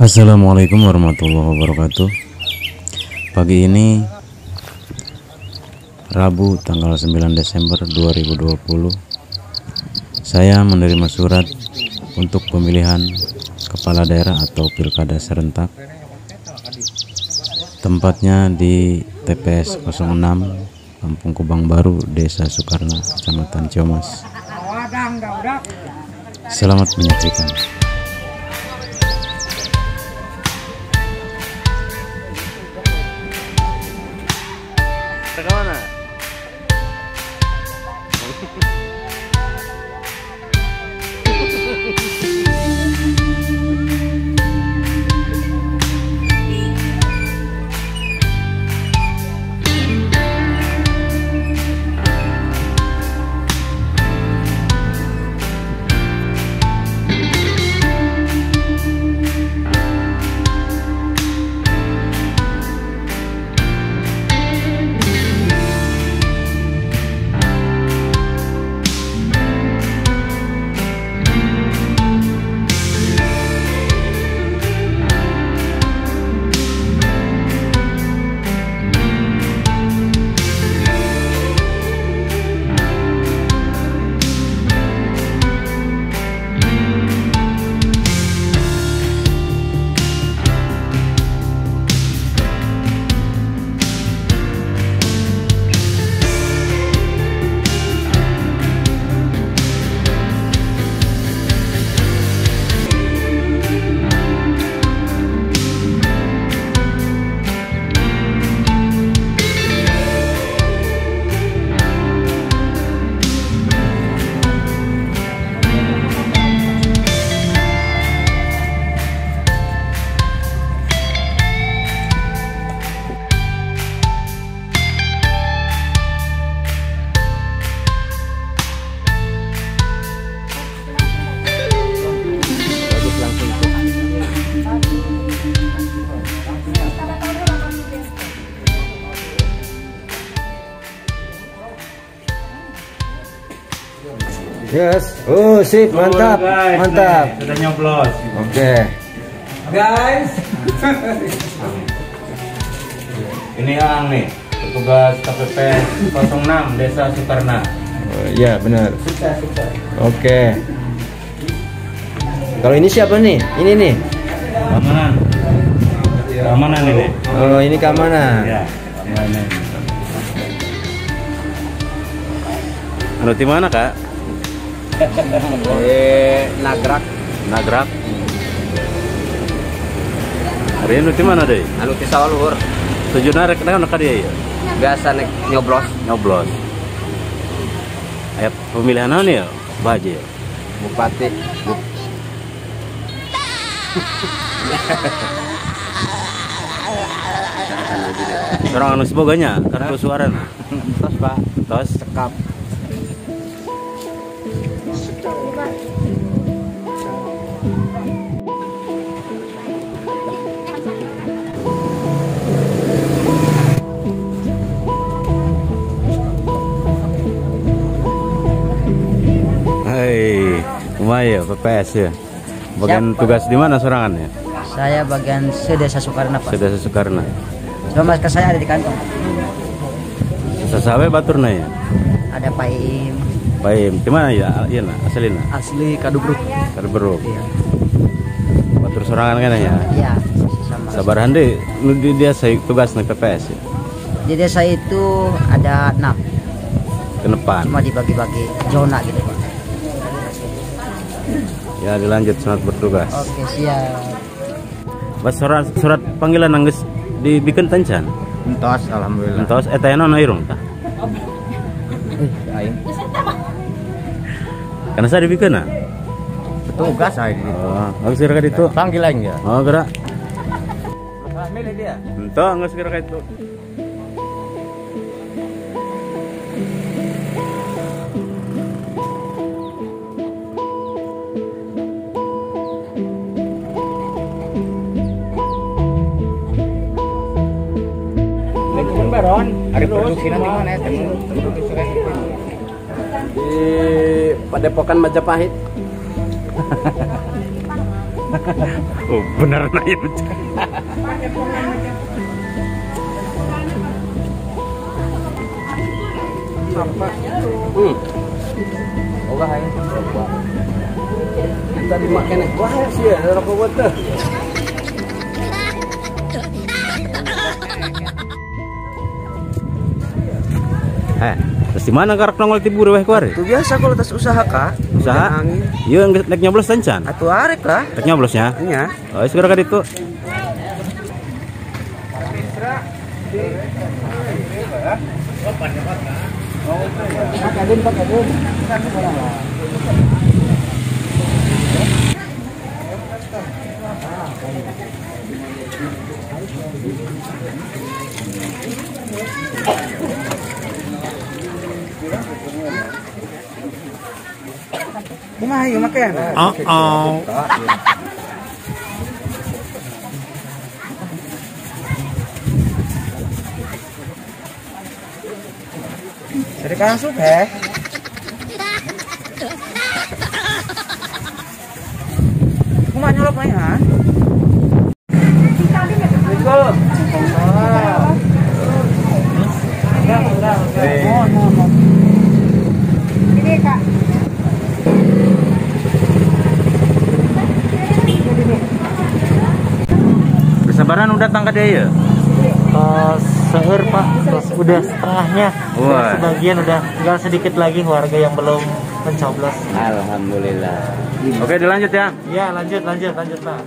Assalamualaikum warahmatullahi wabarakatuh. Pagi ini Rabu tanggal 9 Desember 2020, saya menerima surat untuk pemilihan kepala daerah atau pilkada serentak. Tempatnya di TPS 06 Kampung Kubang Baru, Desa Sukarna, Kecamatan Ciomas. Selamat menyaksikan. Kemana? Yes, oh sip, mantap, oh, guys, mantap. Nih, sudah nyoblos. Oke, okay. Guys. Ini Ang nih, petugas KPP 06 Desa Sukarna. Oh, iya benar. Oke. Okay. Kalau ini siapa nih? Ini nih. Keamanan. Keamanan ini. Oh, ini keamanan. Iya, keamanan. Anu di mana, Kak? Nagrak. Nagrak. Hari ini di mana deh? Anu di sawah luhur. Tujuan rek naon ka dieu ya? Biasa nek nyoblos. Nyoblos. Aya pemilihan naon ya? Baje. Bupati. Orang anu seboganya kartu suara. Tos, Pak. Tos. Cekap. Hai, lumayan PPS ya. Bagian tugas di mana sorangan ya? Saya bagian Sedesa Sukarna, Pak. Sedesa Sukarna. Sama masker saya ada di kantong. Sasawe baturna ya? Ada Pak Im. Pak Im, di mana ya? Iya nah, asalina. Asli Kadubruk. Kadubruk. Iya. Batur sorangan kan ya? Iya, sama. Sabarahan deh, di desa tugas nih PPS ya? Di desa itu ada 6. Kenepan. Cuma dibagi-bagi zona gitu, Pak. Ya, dilanjut selamat bertugas. Oke, siap. Bas surat panggilan anggeus dibikin tencan. Entos, alhamdulillah. Entos eta anu irung tah. Aing. Karena saya dibikin ah. Petugas aing gitu. Oh, geus geura ka ditu. Panggil aing ya. Oh, geura. Milih dia. Entos geus geura ka ditu. Baron, hari produksi nanti mana ya? Di Padepokan Majapahit. Oh, bener nanya betul. Ogah ya. Kita dimakan wah sih ya, rokok botol. Terus di mana karak nongol tibur weh kuari? Itu biasa kalau tas usaha kak. Usaha? Iya, nek nyoblos encan. Atuh arek lah. Nek nyoblosnya? Iya. Oh, segera ka ditu. Kumaha ieu makean? Oh. Jadi kasuk he. Kumaha nyolok mah ha? Assalamualaikum. Ini Kak. Kesabaran udah tangkat dia ya? Seueur Pak, terus udah setengahnya. Wah. Sebagian udah, tinggal sedikit lagi warga yang belum mencoblos. Alhamdulillah. Oke, dilanjut ya? Iya, lanjut Pak.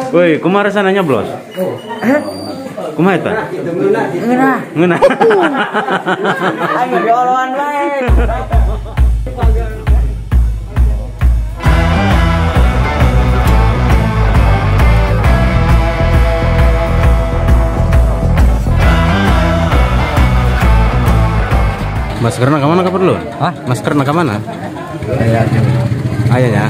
Woi, kumaha rasana nyoblos? Kumaha eta? Ngeunah. Ngeunah. Aing dioloan wae. Maskerna ka mana ka perlu? Hah? Maskerna ka mana? Aya. Aya nya.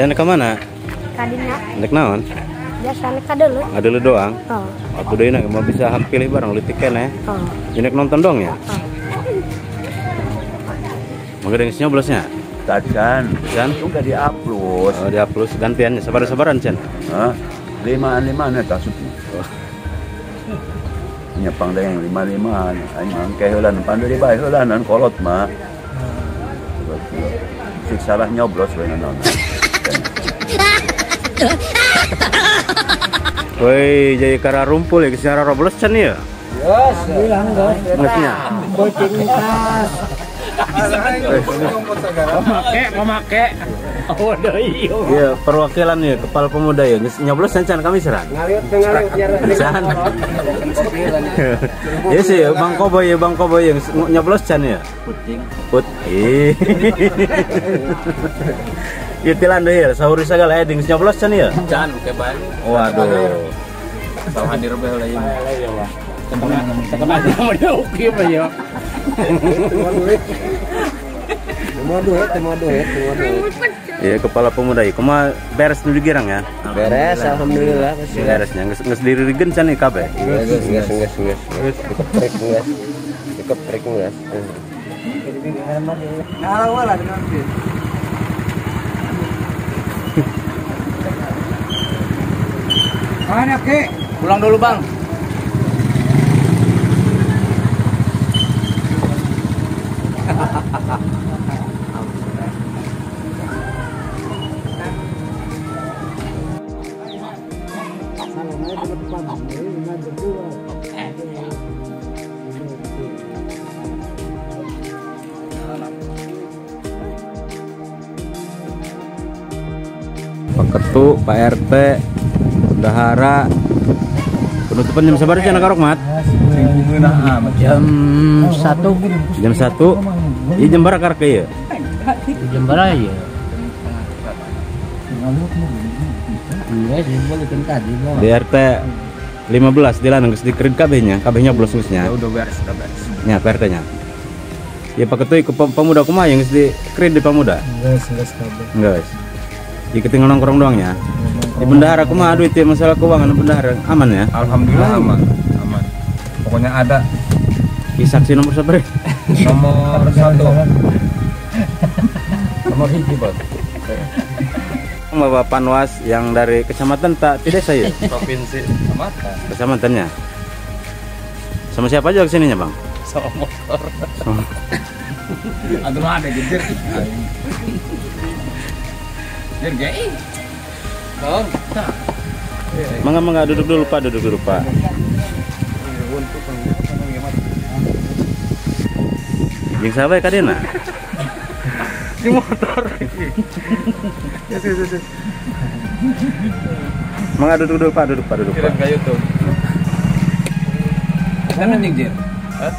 Dan ke mana? Kadinya. Nek naon? Biasa nek kadulu. Kadulu doang. Oh. Atuh deui nak mau bisa pilih barang leutik keneh. Oh. Ini nek nonton dong ya? Oh. Mangga deung nyoblosnya? Tacan. Can? Itu udah di-upload. Oh, di-upload gantiannya sabar-sabaran, Cen. Hah? Limaan-limaan eta asupna. Oh. Nya pangdeng lima-limaan, aing mangke heula pandu di bae heula nan kolot mah. Sik salah nyoblos we naon. Woi, jadi kara rumpul ya, secara roblos can ya? Yes. Ngesnya. Bocing tas. Make. Oh, iya. Iya, perwakilan ya, kepala pemuda ya. Nyoblos can kami serang. Ngaliut. Can. Iya sih, Bang Koboy ya, Bang Koboy yang nyoblos can ya. Puting. Put. Ya tilan deh ya, sahur segala ya, ding nyoblos can ya? Can, keban. Waduh. Tahu hadir bae lah ini. Setengah jam udah oke mah ya. Semua duit. Iya, kepala pemuda ya. Kumaha beres nu digirang ya? Beres, alhamdulillah. Beresnya geus diririgeun can ieu kabeh. Geus. Dikeprek geus. Dikeprek geus. Mana kek? Pulang dulu bang. Pak Ketu, Pak RT, Bendahara. Penutupan jam sabar sih anak Rokmat? Jam 1. Jam 1. Iya jam berapa karek ya? Jam berapa ya? Di RT 15 di lanang geus dikerin kabehnya, kabehnya belos geusnya. Ya udah beres, udah beres. Nya Pak RT nya. Ya Pak Ketu ke pemuda kumaha yang geus dikerin di pemuda? Geus, geus kabeh. Geus. Jadi ketinggalan nongkrong doang ya. Di bendahara kumaha duit ya masalah keuangan bendahara aman ya? Alhamdulillah aman, aman. Pokoknya ada. Ki saksi nomor berapa? Nomor 1. Nomor 1, Bos. Bapak Panwas yang dari kecamatan tak tidak saya. Provinsi Kecamatan. Kecamatannya. Sama siapa aja kesininya, Bang? Sama motor. Aduh ada gejer. Jer gei. Bang. Mangga mangga duduk dulu Pak, duduk dulu Pak. Jeung saha bae kadena? Di motor. Yes, yes, yes. Mangga duduk dulu Pak, duduk Pak, duduk Pak. Kirim ke YouTube. Kan anjing Jir. Hah?